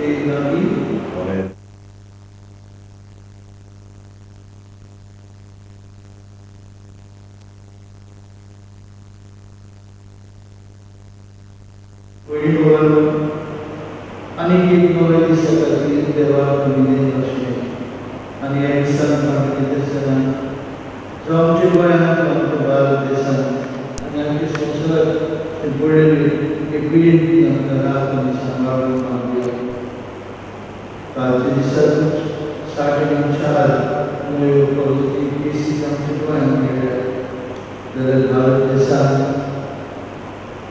ते लागीं. पयलीं आनीक एक नवें दिसा खातीर देवाक विनय अशें आनी ह्या दिसान आमच्या जो आमच्या गोंयांत, आमच्या भारत देशांत आनी आमच्या संवसारात पडलेली एक पिडेन आमकां रात आनी सांबाळून मागया. कालच्या दिसातूच 64 नव्यो पॉझिटीव केसीस आमच्या गोंयांत मेळ्ळ्या, जाल्यार भारत देशांत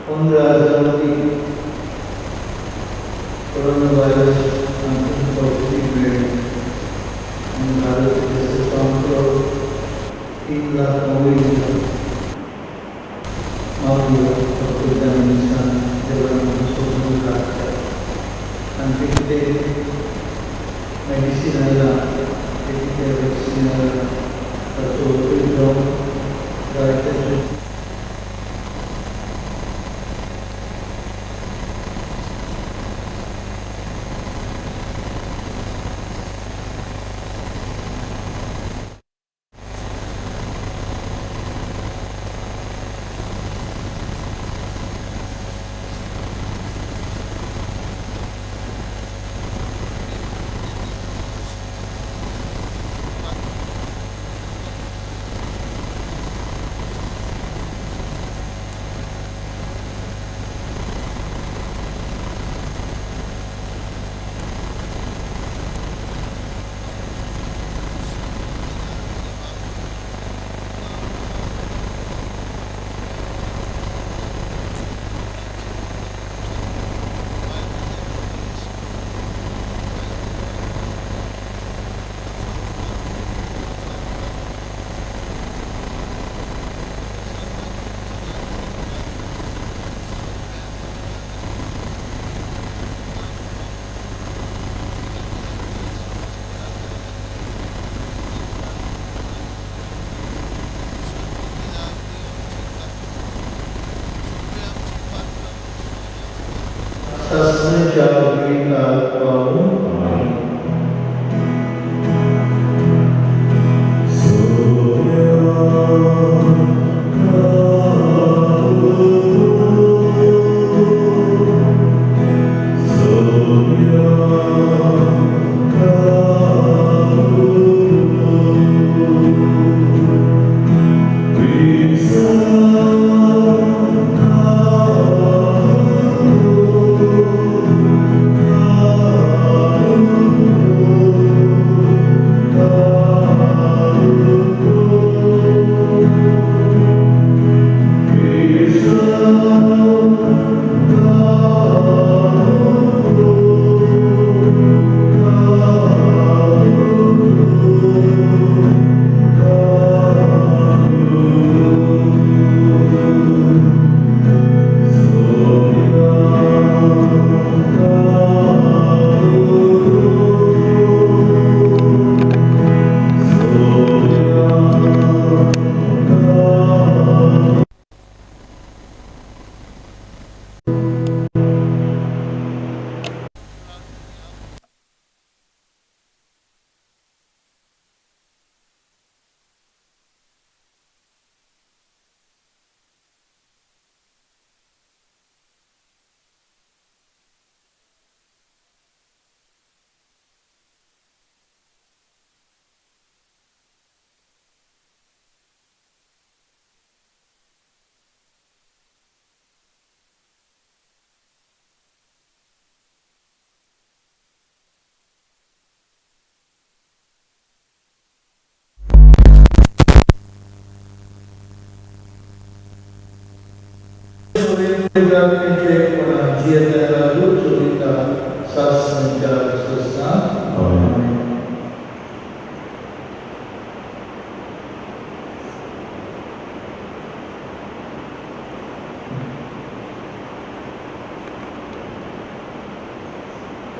15,000 वयर कोरोना व्हायरस आमकां पॉझिटीव मेळ्ळें आनी भारत देशाचो आंकडो 3 लाख वयर गेलो. मागीर फक्त त्या मनशान देवान सोदून लागता आनी तें कितें मेडिसीन आयलां, तें कितें वॅक्सीन आयलां ताचो उपयोग जावन जायते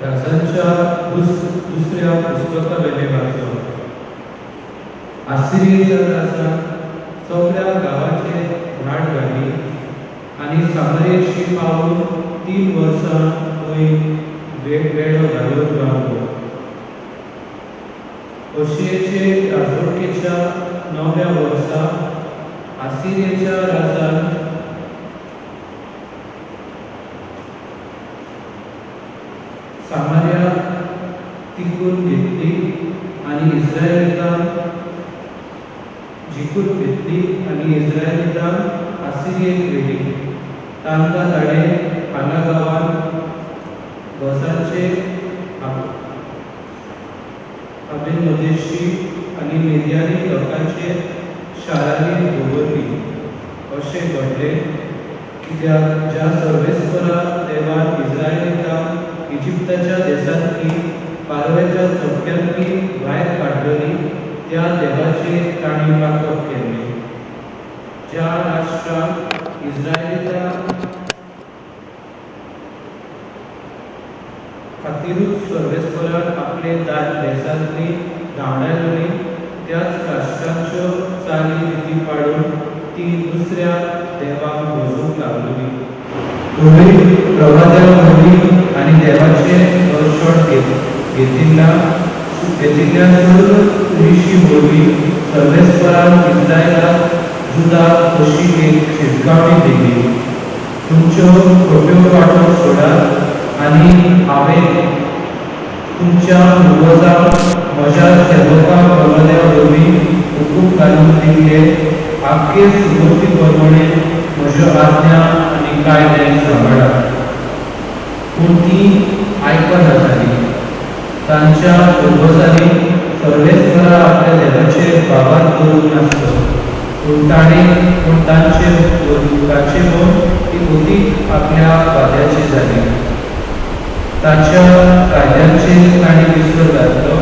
राजांच्या दुसऱ्या पुस्तकावेले वाचन. आसिरियेच्या राजान सगळ्या गांवाचे भाट घाली आनी सामरेशी पावून 3 वर्सां थंय वेळ घालून रावलो. होशियेचे राजवटकेच्या 9व्या वर्सा आसिरियेच्या राजान सामारिया तिकून घेतली आनी इस्रायलितांक जिखून घेतली आनी इस्रायलितांक आसिरियेक व्हेली. तांकां ताणें हाला गांवांत गोसांचे अबेमदेशी आनी मेदियानी लोकांचे शारांनी दवरली. अशें घडलें कित्याक ज्या सर्वेस्परा देवान इस्रायलितांक इजिप्ताच्या देशांतली पारव्याच्या चपक्यांतली भायर काडलेली त्या देवाचेर तांणी पातक केल्लें. ज्या राष्ट्रांक इस्रायलितां खातीरूच सर्वेस्परान आपले देशांतली धांवडायली त्याच राष्ट्रांच्यो चाली रिती पाडून ती दुसऱ्या देवाक वचूंक लागली. तुमी प्रवाद्या वरवीं आनी देवाचें दर्शन घेतिल्ल्या सर्व ऋषी वरवीं सर्वेस्परान इस्रायलाक जुदाक अशी एक शिटकावणी दिली, तुमच्यो खोट्यो वाटो सोडात आनी हांवें तुमच्या पुर्वजांक म्हज्या सेवका प्रवाद्या वरवीं हुकूम घालून दिल्ले आख्खे सुगोती प्रमाणे म्हज्यो आज्ञा आनी कायदे सांबाळात. पूण ती आयकना जाली. तांच्या पुर्वजांनी सर्वेस्परा आपल्या देवाचेर भावार्थ करूंक नासलो, पूण तांचे मन ती अदीक आपल्या वाद्याची जाली. ताच्या कायद्यांचेर तांणी विसर घातलो.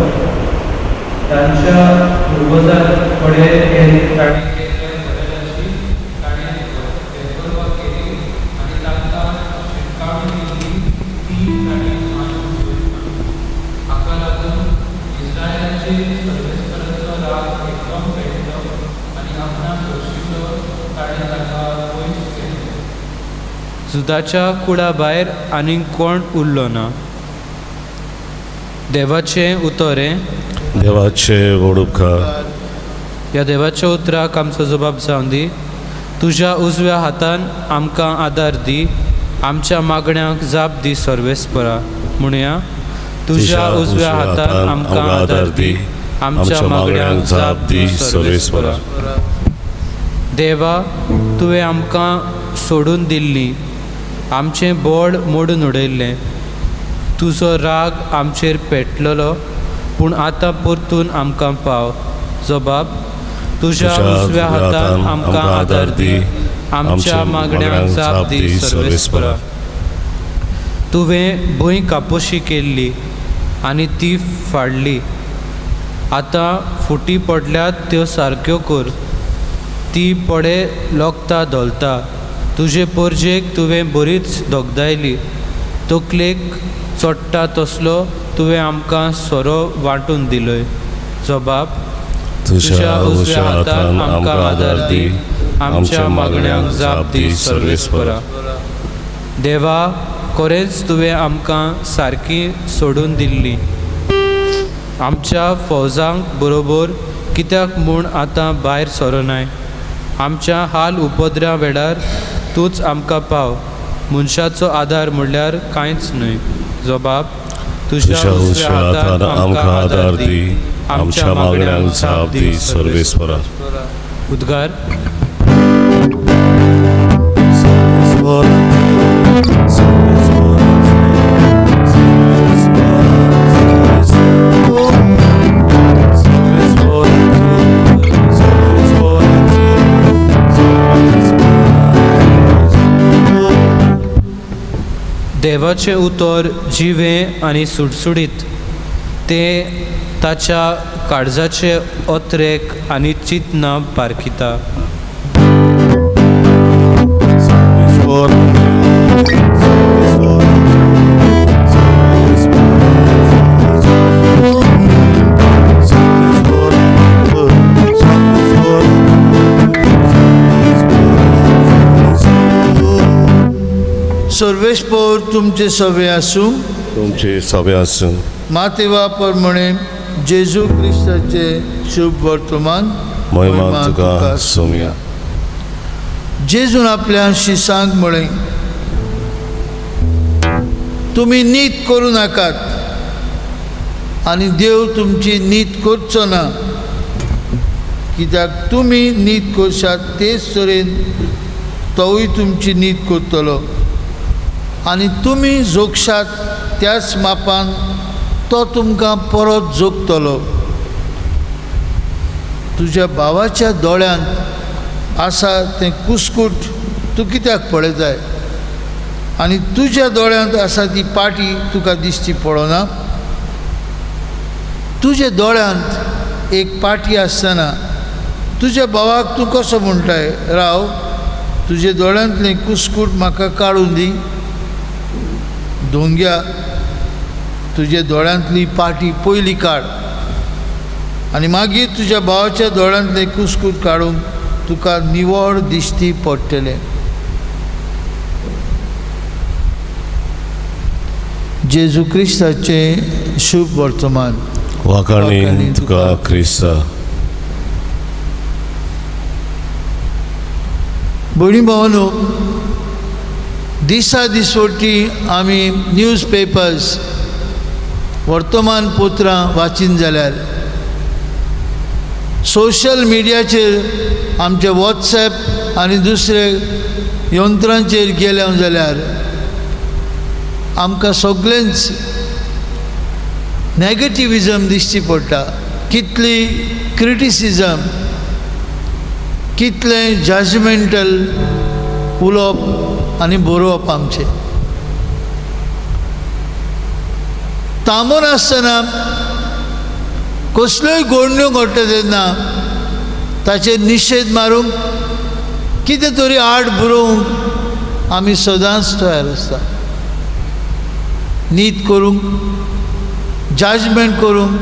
तांच्या पुर्वजां कडेन तांणी केल्ल्या बदलाची ताणें बेपर्वा केली आनी तांकां शिटकावणी दिली ती तांणी मानून घेवंक ना. हाका लागून इस्रायलाचेर सर्वेस्पराचो राग एकदम पेटलो आनी आपणा सोंशिल्लो ताणें ताका पयस केलो. जुदाच्या कुळा भायर आनीक कोण उरलो ना. देवाचें उतर हें. देवाचे व्हड उपकार. ह्या देवाच्या उतराक आमचो जबाब जावन दी. तुज्या उजव्या हातान आमकां आदार दी, आमच्या मागण्यांक जाप दी सर्वेस्परा. म्हणया, तुज्या उजव्या हातान आमकां आदार दी, आमच्या मागण्यांक जाप दी सर्वेस्परा. देवा, तुवें आमकां सोडून दिल्ली, आमचें बोड मोडून उडयल्लें. तुजो राग आमचेर पेटलेलो, पूण आतां परतून आमकां पाव. जबाब, तुज्या उजव्या हातान आमकां आदार दी, आमच्या मागण्यांक जाप दी सर्वेस्परा. तुवें भूंय कापोशी केल्ली आनी ती फाडली. आतां फुटी पडल्यात त्यो सारक्यो कर. ती पडे लोकता धोलता. तुजे पोरजेक तुवें बरीच दोगदायली. तकलेक चोडटा तसलो तुवें आमकां सोरो वांटून दिलोय. जबाब, तुज्या उजव्या हातान आमकां आदार दी, आमच्या मागण्यांक जाप दी सर्वेस्परा. देवा, खरेंच तुवें आमकां सारकी सोडून दिल्ली. आमच्या फौजांक बरोबर कित्याक म्हूण आतां भायर सरोनाय? आमच्या हाल उपद्र्या वेळार तूंच आमकां पाव. मनशाचो आदार म्हणल्यार कांयच न्हय. जबाब, तुज्या उजव्या हातान आमकां आदार दी, आमच्या मागण्यांक जाप दी सर्वेस्परा. उद्गार. देवाचें उतर जिवें आनी सुडसुडीत, तें ताच्या काळजाचे अत्रेक आनी चिंतना पारखिता. सर्वेस्पर तुमचे सवे आसूं. तुमचे सभे आसूं. मातेवा प्रमाणे जेजू क्रिस्ताचे शुभ वर्तमान. महिमा तुका सोम्या. जेजून आपल्या शिसांक म्हळें, तुमी नीत करूं नाकात आनी देव तुमची नीत करचो ना, कित्याक तुमी नीत करशात तेच तरेन तोवूय तुमची नीत करतलो, आनी तुमी जोगशात त्याच मापान तो तुमकां परत जोगतलो. तुज्या भावाच्या दोळ्यांत आसा तें कुस्कूट तूं कित्याक पळयताय आनी तुज्या दोळ्यांत आसा ती पाटी तुका दिश्टी पडना? तुज्या दोळ्यांत एक पाटी आसतना तुज्या भावाक तूं कसो म्हणटाय, राव तुज्या दोळ्यांतलें कुस्कूट म्हाका काडून दी? दोंग्या, तुज्या दोळ्यांतली पाटी पयली काड आनी मागीर तुज्या भावाच्या दोळ्यांतलें कुस्कूट काडूंक तुका निवळ दिश्टी पडटलें. जेजू क्रिस्ताचें शुभ वर्तमान. वाखाणी तुका क्रिस्ता. भयणी भावानो, दिसा दिसवटी आमी न्यूज पेपर्स वर्तमानपत्रां वाचीन जाल्यार सोशल मिडियाचेर आमचे वॉट्सएप आनी दुसरे यंत्रांचेर गेले जाल्यार आमकां सगळेंच नॅगेटिविजम दिश्टी पडटा. कितली क्रिटिसिजम, कितलें जजमेंटल उलोवप आनी बरोवप आमचें. तांबून आसतना कसल्योय गोडण्यो घडटा तेन्ना ताचेर निशेध मारूंक कितें तरी आड बरोवंक आमी सदांच तयार आसता. नीत करूंक, जजमेंट करूंक,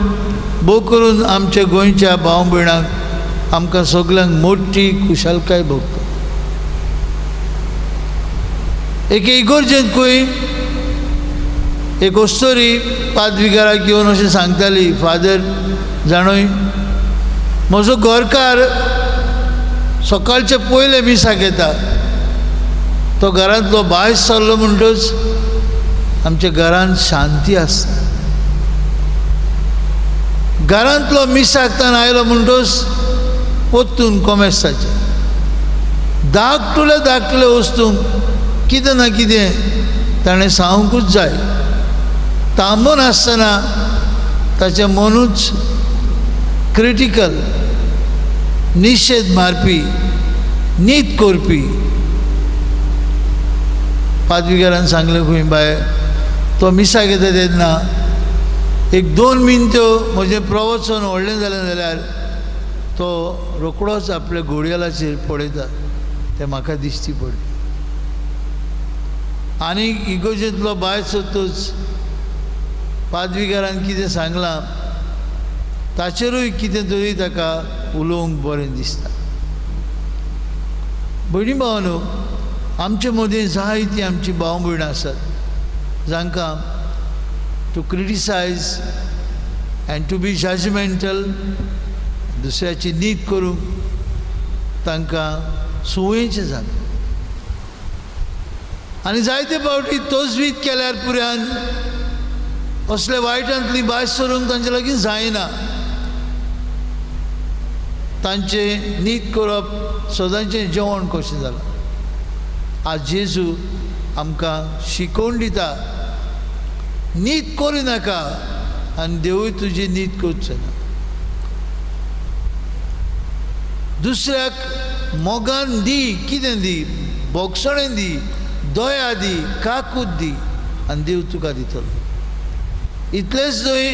भोव करून आमच्या गोंयच्या भाव भयणांक आमकां सगल्यांक मोठी खुशालकाय भोगता. एके इगोर्जेंत खंय एक अस्तोरी पादविगाराक येवन अशें सांगताली, फादर जाणूय म्हजो घरकार सकाळचे पयले मिसाक येता, तो घरांतलो भायर सरलो म्हणटच आमच्या घरांत शांती आसता. घरांतलो मिसाक तान आयलो म्हणटच परतून कोमेस्ताचें धाकटुले धाकटुले वस्तूंक कितें ना कितें ताणें सांगूंकूच जाय. तांबून आसतना ताचें मनूच क्रिटिकल, निशेध मारपी, नीत करपी. पादविगारान सांगलें खंय बाय तो मिसाक येता तेन्ना एक 2 मिनटो म्हजें प्रवचन व्हडलें जालें जाल्यार तो रोकडोच आपल्या घोडयेलाचेर पळयता, तें म्हाका दिश्टी पडलें. आनी इगोजेंतलो भायर सरतूच पादविगारान कितें सांगलां ताचेरूय कितें तरी ताका उलोवंक बरें दिसता. भयणी भावानो, आमचे मदीं जायतीं आमची भाव भयणां आसात जांकां to criticise and to be judgemental, दुसऱ्याची नीत करूंक तांकां संवयेचें जालें. आनी जायते फावटी तजवीज केल्यार पुऱ्यान असले वायटांतली भास सरूंक तांचे लागीं जायना. तांचें नीत करप सदांचें जेवण कशें जालां. आज जेजू आमकां शिकोवन दिता, नीत करूं नाका आनी देवूय तुजी नीत करचो ना. दुसऱ्याक मोगान दी, कितें दी, बोगसणें दी, दया दी, काकूत दी आनी देव तुका दितलो. इतलेंच न्हय,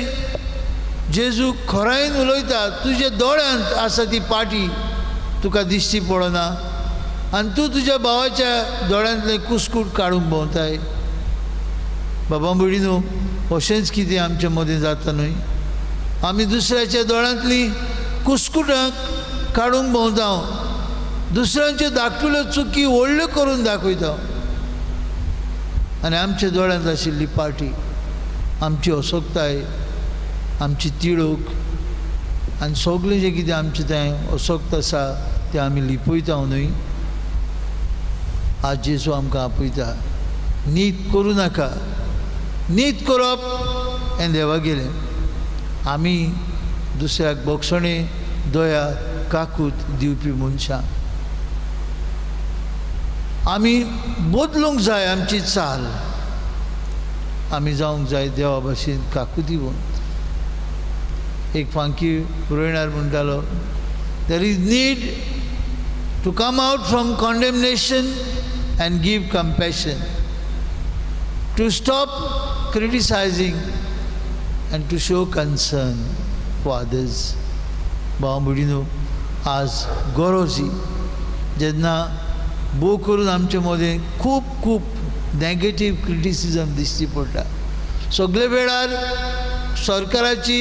जेजू खरायेन उलयता, तुज्या दोळ्यांत आसा ती पाटी तुका दिश्टी पडना आनी तूं तुज्या भावाच्या दोळ्यांतलें कुस्कूट काडूंक भोंवताय. बाबा भयणीनो, अशेंच कितें आमचे मदीं जाता न्हय. आमी दुसऱ्याच्या दोळ्यांतलीं कुस्कुटां काडूंक भोंवता, दुसऱ्यांच्यो धाकटुल्यो चुकी व्हडल्यो करून दाखयता आनी आमच्या दोळ्यांत आशिल्ली पाटी आमची असोकताय, आमची तिडूक आनी सगळें जें कितें आमचें तें असोक्त आसा तें आमी लिपयता न्हय. आज जेजू आमकां आपयता, नीत करूं नाका. नीत करप हें देवा गेलें. आमी दुसऱ्याक बोगसणें, दया, काकूत दिवपी मनशां. आमी बदलूंक जाय आमची चाल. आमी जावंक जाय देवा भाशेन काकुतीवंत. एक फांकी रोयणार म्हणटालो, there is need to come out from condemnation and give compassion, to stop criticising and to show concern for others. भाव भयणीनो, आज गरज ही जेन्ना भोव करून आमचे मदें खूब खूब नॅगेटीव क्रिटिसिजम दिश्टी पडटा. सगळे वेळार सरकाराची,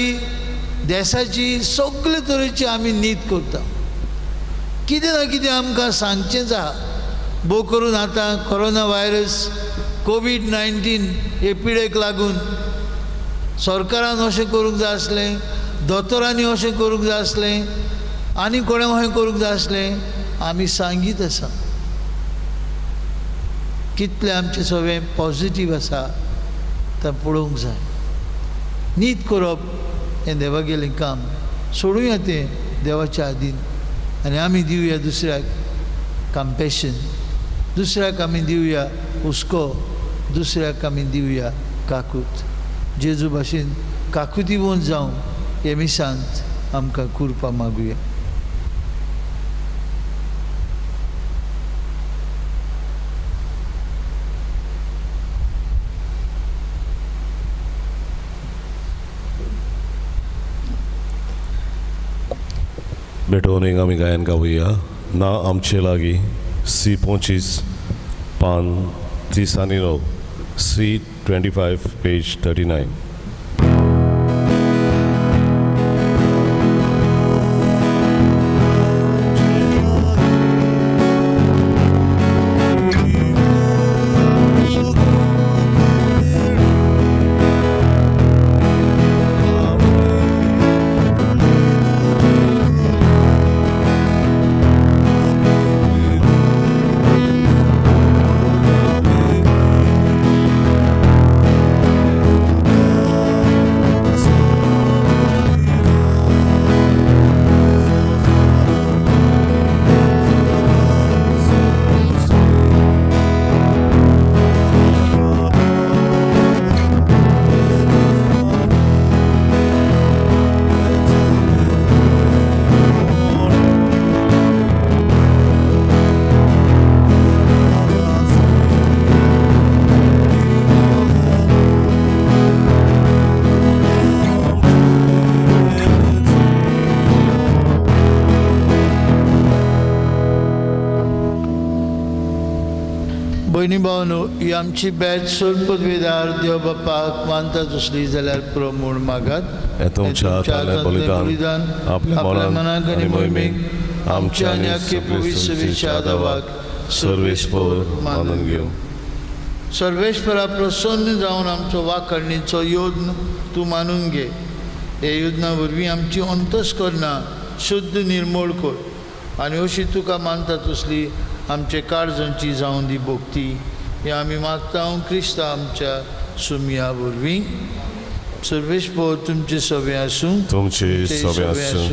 देशाची, सगळे तरेची आमी नीत करता. कितें ना कितें आमकां सांगचेंच आहा. भोव करून आतां कोरोना व्हायरस, कोवीड-19 हे पिडेक लागून सरकारान अशें करूंक जाय आसलें, दोतोरांनी अशें करूंक जाय आसलें, आनी कोणें अशें करूंक जाय आसलें, आमी सांगीत आसा. कितलें आमचें सगळें पॉजिटीव आसा तें पळोवंक जाय. नीत करप हें देवागेलें काम, सोडुया तें देवाच्या आदीन आनी आमी दिवया दुसऱ्याक कंपॅशन, दुसऱ्याक आमी दिवया हुस्को, दुसऱ्याक आमी दिवया काकूत. जेजू भाशेन काकुतीवंत जावं हे मिसांत आमकां कुरपा मागुया. भेटोवन एक आमी गायन गावया. ना आमचे लागीं सी 25 पान 30 आनी 9, सी 25 पेज 39. भयणी भावनो, ही आमची बॅच सोड पदवीदार देव बापाक मानता तसली जाल्यार पुरो म्हूण मागात. हें तुमच्या हातांतलें बलिदान आपल्या मनाक आनी मोहिमेक आमच्या आनी आख्खे पवित्र सभेच्या दावाक सर्वेस्पर मानून घेवं. सर्वेस्परा प्रसन्न जावन आमचो वाखणीचो योद्न तूं मानून घे. हे योजना वरवीं आमची अंतस्करणां शुद्ध निर्मूळ कर आनी अशी तुका मानता तसली आमचे काळजांची जावन दी भोक्ती. हे आमी मागता क्रिस्ता आमच्या सुमया वरवीं. सर्वेस्पर तुमचे सभे आसूं, तुमचे सभे आसूं.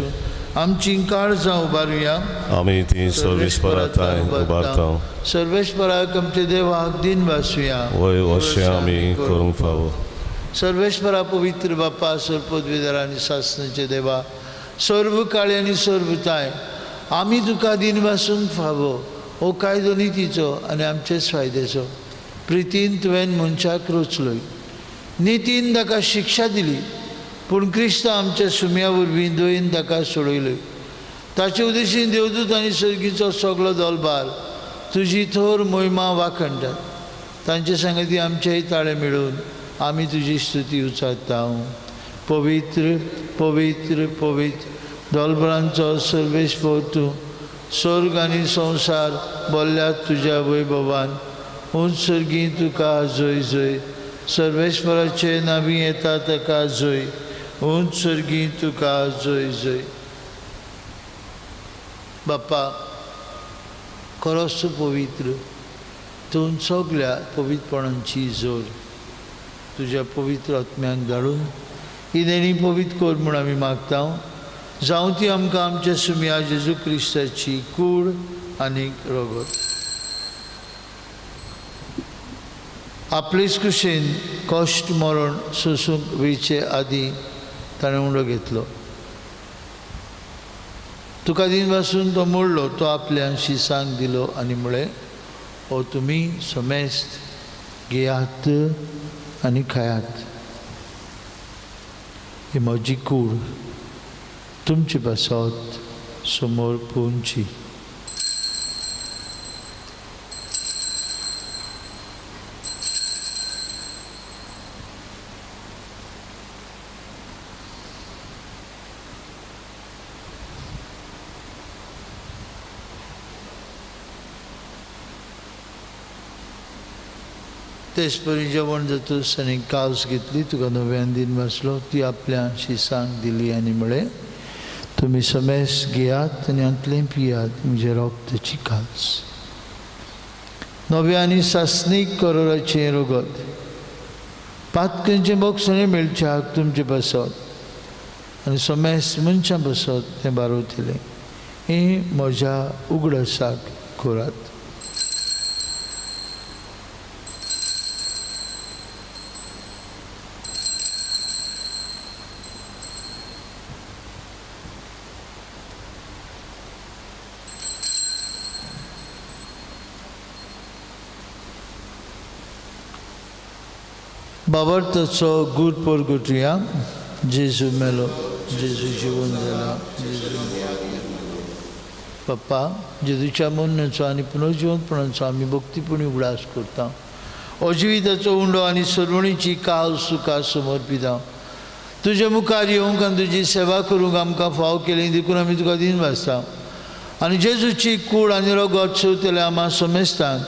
आमची काळजां उबारुया, आमी ती सर्वेस्परा थांय उबारता. सर्वेस्पराक आमच्या देवाक दिन वासुया, वय अशें आमी करूंक फावो. सर्वेस्परा पवित्र बापा, सर्वपदवीधर आनी सासणाचे देवा, सर्व काळे आनी सर्वताय आमी तुका दिन वासूंक फावो. हो कायदो नितीचो आनी आमचेच फायद्याचो. प्रितीन तुवें मनशाक रचलोय, नितीन ताका शिक्षा दिली, पूण क्रिस्त आमच्या सुम्या वरवीं दयेन ताका सोडयलोय. ताचे उद्देशीन देवदूत आनी सर्गीचो सगलो दोलबार तुजी थोर मोहिमा वाखणटात. तांचे सांगती आमचेय ताळे मेळून आमी तुजी स्तुती उचारता. पवित्र पवित्र पवित्र दोलबरांचो सर्वेस्पर तूं, स्वर्ग आनी संवसार बोल्ल्यात तुज्या वैभवान. उंच सर्गी तुका जय जय. सर्वेस्पराचे नावी येता ताका जोय, उंच सर्गी तुका जोय जोय। बाप्पा खरोच तूं पवित्र, तूं सगल्या पवित्रपणांची जोर। तुज्या पवित्र आत्म्याक धाडून ही देणी पवित्र कर म्हूण आमी मागता। जावं ती आमकां आमच्या सुम्या जेजू क्रिस्ताची कूड आनी रगत। आपलेच कुशीन कश्ट मरण सोसूंक वेचे आदीं ताणें उंडो घेतलो। तुका दिन पासून तो मोडलो, तो आपल्या शिसांक दिलो आनी म्हळें, ओ तुमी समेस्त घेयात आनी खायात, ही म्हजी कूड तुमचे पासत समोर पोवची। तेच परी जेवण जातूच आनी कावस घेतली, तुका नव्यान दिन वाचलो, ती आपल्या शिसांक दिली आनी म्हळें, तुमी समेस घेयात आनी हांतलें पियात, म्हजें रगताची काल्स, नव्या आनी सासणीक करोराचें रगत, पातकांचें बोगसणें मेळच्याक तुमचें पासत आनी समेस मनशां पासत तें बारवतलें। हें म्हज्या उगडासाक करात। बाबर्थाचो गूर पोरगुटया, जेजू मेलो, जेजू जिवन जाला, जेजू पप्पा जेजूच्या मरणाचो आनी पुनर्जिवनपणाचो आमी भक्तीपणी उगडास करता। अजिविताचो उंडो आनी सरवणीची काल सुखा समर्पिता। तुज्या मुखार येवंक आनी तुजी सेवा करूंक आमकां फाव केली देखून आमी तुका दिन वाचता। आनी जेजूची कूड आनी रगत सोवतल्या आमा समेस्तांक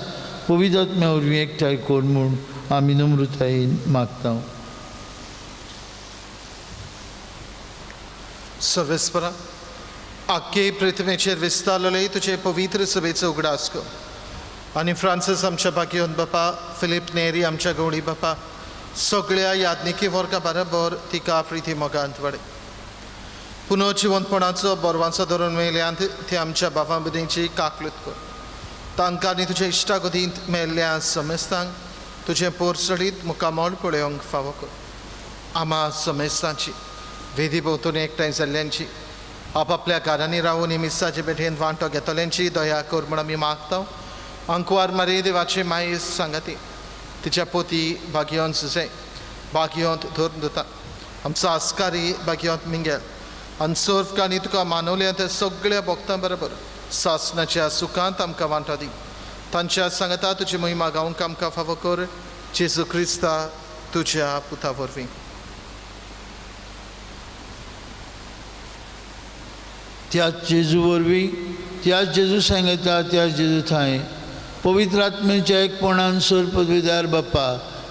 पवित्र आत्म्या वरवीं एकठांय कर म्हूण आमी नम्रतायेन मागता। सर्वेस्परा आख्खे पृथ्वीचेर विस्तारलेले तुजे पवित्र सभेचो उगडास कर आनी फ्रांसीस आमच्या भाग्यवंत बापा, फिलीप नेरी आमच्या गवळी बापा, सगळ्या याज्ञिकी वर्गा बरोबर तिका प्रिती मोगांत वाडय। पुनर्जिवंतपणाचो बरवांचो धरून मेल्यान ती आमच्या बाबा भुरग्यांची काकलूत कर। तांकां आनी तुज्या इश्टागतींत मेल्ल्या समेस्तांक तुजें पोरसडीत मुखामळ पळोवंक फावो कर। आमा समेस्तांची वेदी भोंवतणी एकठांय जाल्ल्यांची, आपापल्या घरांनी रावून ही मिसाचे भेटेन वांटो घेतल्यांची दया कर म्हूण आमी मागता। अंकवार मारी देवाची माई सांगाती तिच्या पोती भाग्यवंत सुसे भाग्यवंत धरून दिता, आमचो आस्कारी भाग्यवंत मिंगेल आनी सर्वकांनी तुका मानवल्या त्या सगळ्या भक्तां बरोबर सासनाच्या सुखांत आमकां वांटो दी। तांच्या सांगता तुजी महिमा गावंक आमकां फावो कर, जेजू क्रिस्ता तुज्या पुता वरवीं। त्याच जेजू वरवीं, त्याच जेजू सांगता, त्याच जेजू थांय पवित्र आत्म्याच्या एकपणान सर पदवीदार बाप्पा,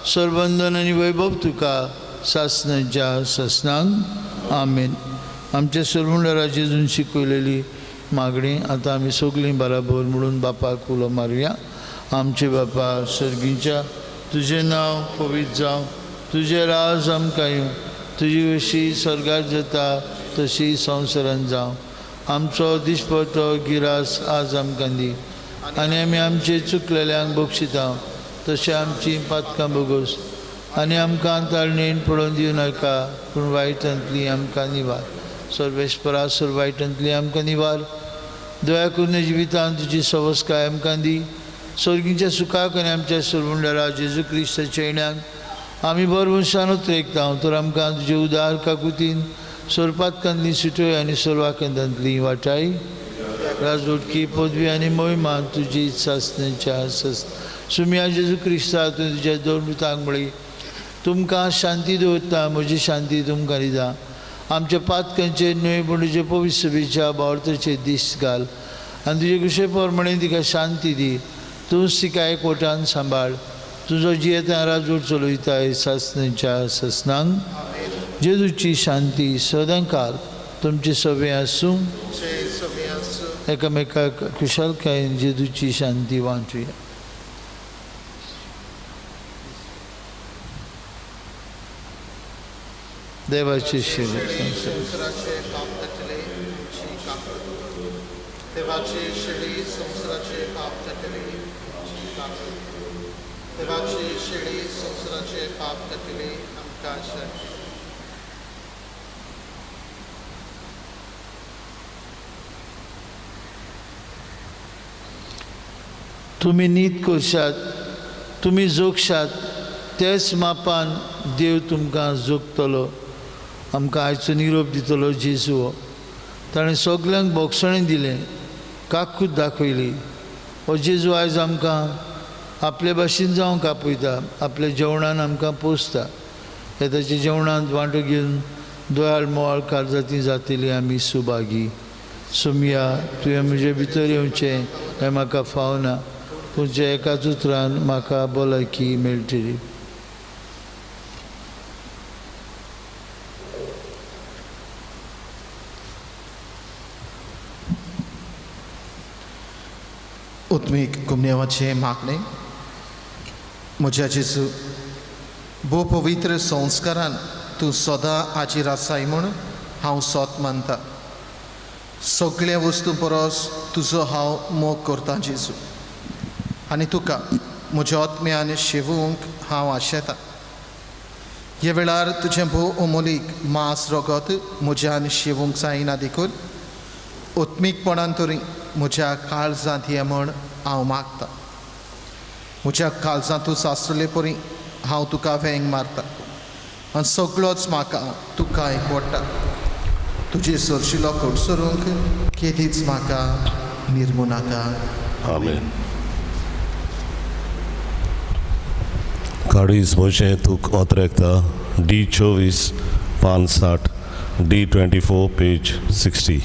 सरवंदन आनी वैभव तुका सासनाच्या सासनांक आमेन। आमच्या सरमुंडरा जेजून शिकवलेली मागणी आतां आमी सगळीं बराबर म्हणून बापाक उलो मारुया। आमचे बापा सर्गीच्या, तुजें नांव पवित्र जावं, तुजें राज आमकां येवं, तुजी कशी स्वर्गार जाता तशी संवसारांत जावं। आमचो दिसपट्टो गिरास आज आमकां दी आनी आमी आमचे चुकलेल्यांक बक्षिता तशें आमची पातकां बोगोस आनी आमकां ताळणेन पडोवन दिवं नाका, पूण वायटांतली आमकां निवार। सर्वेस्परा सर्व वायटांतली आमकां निवार। दया करून जिवितांत तुजी सवस्काय आमकां दी। स्वर्गीच्या सुखाक आनी आमच्या सरवंडरा जेजू क्रिस्ताच्या येण्याक आमी बरवंशान उतरेकता, तर आमकां तुजे उदार काकुतीन सोरपातकांतली सुटोय आनी सर्वाकंदांतली वाटाय। राजवटकी पदवी आनी मोहिमा तुजी सासनाच्या सास सुम्या जेजू क्रिस्ता तुवें तुज्या दोन दुतांक म्हळी, तुमकां शांती दवरता, म्हजी शांती तुमकां दिता। आमच्या पातकांचेर न्हय पूण तुजे पवित्र सभेच्या बावर्थाचेर दीस घाल आनी तुजे कुशे प्रमाणे तिका शांती दी। तूंच तिका एकवटान सांबाळ, तुजो जियेता राजवट चलयताय सासणेच्या ससनांक। जेजूची शांती सदांकाळ तुमचे सवे आसूं। एकामेकाक खुशालकायेन जेजूची शांती वांटुया। देवाचे संवसाराचे पाप काडटले आमची काकूट कर। देवाचे शेळी संवसाराचे पाप काडटले आमची काकूट कर। देवाचे शेळी संवसाराचे पाप काडटले आमकां शांती। तुमी नीत करशात, तुमी जोगशात, तेच मापान देव तुमकां जोगतलो। आमकां आयचो निरोप दितलो जेजू हो। ताणें सगल्यांक बोगसणें दिलें, काकूत दाखयली। हो जेजू आयज आमकां आपले भाशेन जावंक आपयता, आपल्या जेवणान आमकां पोसता। हे ताच्या जेवणांत वांटो घेवन दोयाळ मोवाळ काळजाती जातली आमी सुभागी। सोमया, तुवें म्हजे भितर येवचें हें म्हाका फावना, तुमच्या एकाच उतरान म्हाका भलायकी मेळटली। उत्मीक गुमनेवाचें मागणें। म्हज्या जेजू, भोव पवित्र संस्कारान तूं सदां हाजीर आसाय म्हूण हांव सोत मानता। सगळ्या वस्तू परस तुजो हांव मोग करता जेजू, आनी तुका म्हज्या आत्म्यान शेवूंक हांव आशेतां। ह्या वेळार तुजें भोव अमोलीक मांस रगत म्हज्यान शेवूंक जायना देखून आत्मीकपणान तरी म्हज्या काळजांत ये म्हण हांव मागता। म्हज्या काळजांतूच आसले परी हांव तुका वेंग मारता आनी सगळोच म्हाका तुका एकवटा। तुजे सरशिलो कडसरूंक केदीच म्हाका निर्मू नाका। आमेन। काळीज म्हजें तूं ओतरेकता। डी 24 पान 60, डी 24 पेज 60।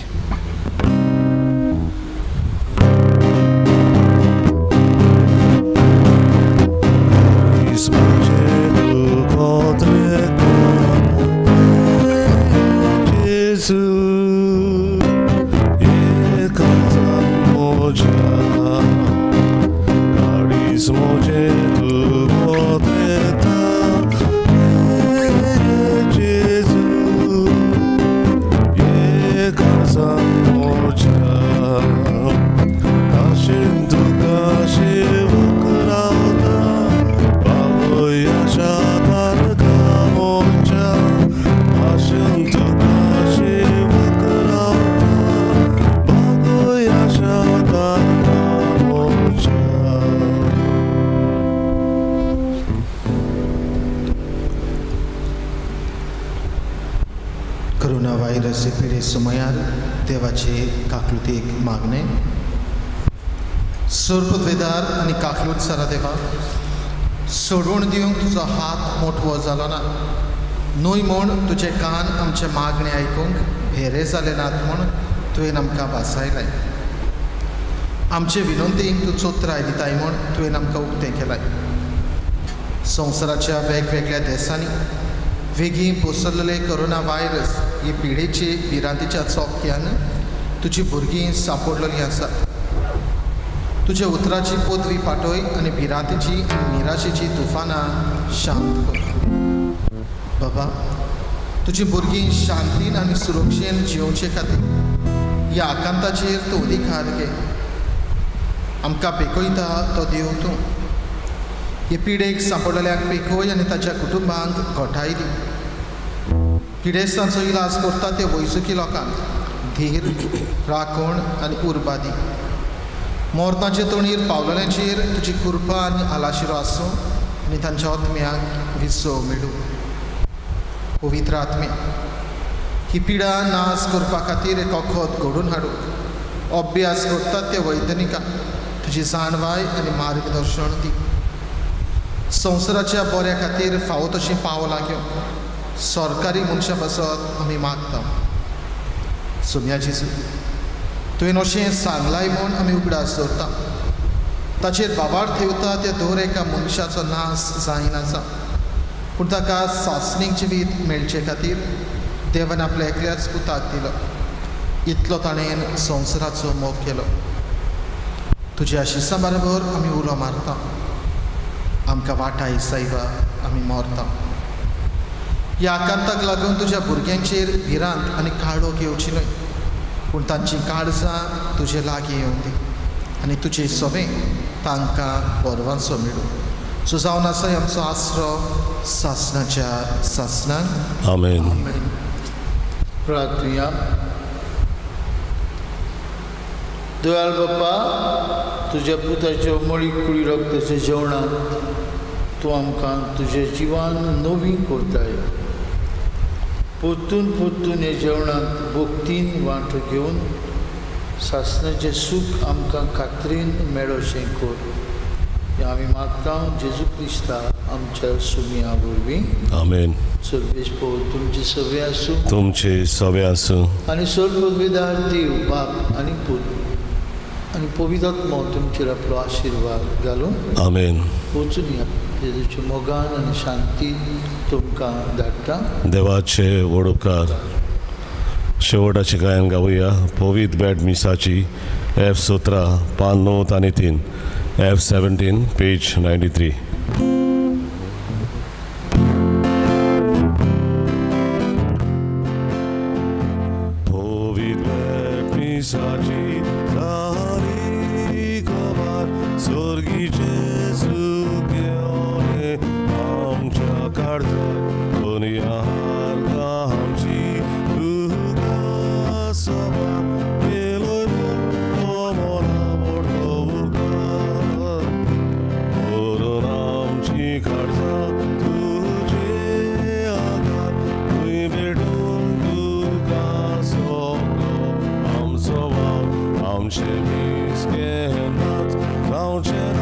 कोरोना व्हायरस पिडे सुमयार देवाचे काकलुतीक मागणे। सोरपतवेदार आनी काकलूत सारा देवा, सोडून दिवंक तुजो हात मोटवो जालो ना न्हय म्हूण तुजे कान आमचे मागणे आयकूंक भेरे जाले नात म्हूण तुवें आमकां भासायलाय। आमचे विनंतींक तूं चोत्राय दिताय म्हूण तुवें आमकां उक्तें केलाय। संवसाराच्या वेगवेगळ्या देशांनी वेगीं पसरलेले कोरोना व्हायरस ही पिडेचे भिरांतीच्या चोक्यान तुजी भुरगीं सांपडलेलीं आसात। तुज्या उतराची पदवी पाटय आनी भिरांतीची आनी निराशेची तुफानां शांत कर। बाबा, तुजी भुरगीं शांतीन आनी सुरक्षेन जियोवचे खातीर ह्या आकांताचेर तूं अधिकार घे। आमकां पेकयता तो देव तूं। हे पिडेक सांपडलेल्यांक पेखय आनी ताच्या कुटुंबांक घटाय दी। पिडेस्तांचो इलाज करता ते वैजकी लोकांक धीर, राखण आनी उर्बा दी। मोरताचे तोणीर पावलेल्यांचेर तुजी कृपा आनी आलाशिरो आसूं आनी तांच्या आत्म्याक विसव मेळूं। पवित्र आत्म्या, ही पिडा नाश करपा खातीर एक वखद घडोवन हाडूंक अभ्यास करतात ते वैज्ञानिकांक तुजी जाणवाय आनी मार्गदर्शन दी। संवसाराच्या बऱ्या खातीर फावो तशीं पावलां घेवंक सरकारी मनशां पासत आमी मागता। सोम्या जेजू, तुवें अशें सांगलाय म्हूण आमी उगडास दवरता। ताचेर भावार्थ ठेवता त्या दर एका मनशाचो नाश जायना आसा, पूण ताका सासणीक जिवीत मेळचे खातीर देवान आपल्या एकल्याच पुताक दिलो. इतलो ताणें संवसाराचो मोग केलो. तुज्या आशिसा बरोबर आमी उलो मारता, आमकां वाटाय सायबा, आमी मरता. ह्या आकांताक लागून तुज्या भुरग्यांचेर भिरांत आनी काळोख येवची न्हय, पूण तांचीं काळजां तुजे लागीं येवं दी आनी तुजे सोबें तांकां बरवांचो मेळूं. सो जावन आसा आमचो आसरो सासणाच्या सासणाक. आमेन. प्रार्थुया. दयाळ बाप्पा, तुज्या पुताच्या मळी कुळी रक्ताच्या जेवणांत तूं आमकां तुज्या जिवान नवी करताय. परतून परतून ह्या जेवणांत भक्तीन वांटो घेवन सासणाचें सूख आमकां खात्रीन मेळोशें कर. हें आमी मागता जेजू क्रिस्ता आमच्या सुमया वरवीं. आमेन. सर्वेश पो तुमचे सगळे आसूं, तुमचे सवे आसूं. आनी सर्व पदवीदार देव बाप आनी पूत आनी पवित्र तुमचेर आपलो आशिर्वाद घालून आमेन. वचून या. जेजूच्या मोगान आनी शांती तुमकां धाडटा. देवाचे व्हड उपकार. शेवटाचे गायन गावया पवीत बॅट मिसाची एफ 17 पान 9 आनी 3, एफ 17 पेज 93. पवीत बॅट मिसाची सारी खबर स्वर्गीचे सुख घेवन आमच्या काळजाक कोणी आमची तुका सभा केलोय मना मोडतो उपकार. करून आमची काळजां तुजे आदार थंय भेटून तुका सोंपलो आमचो वावर. आमचे मीस केन्नाच जावचें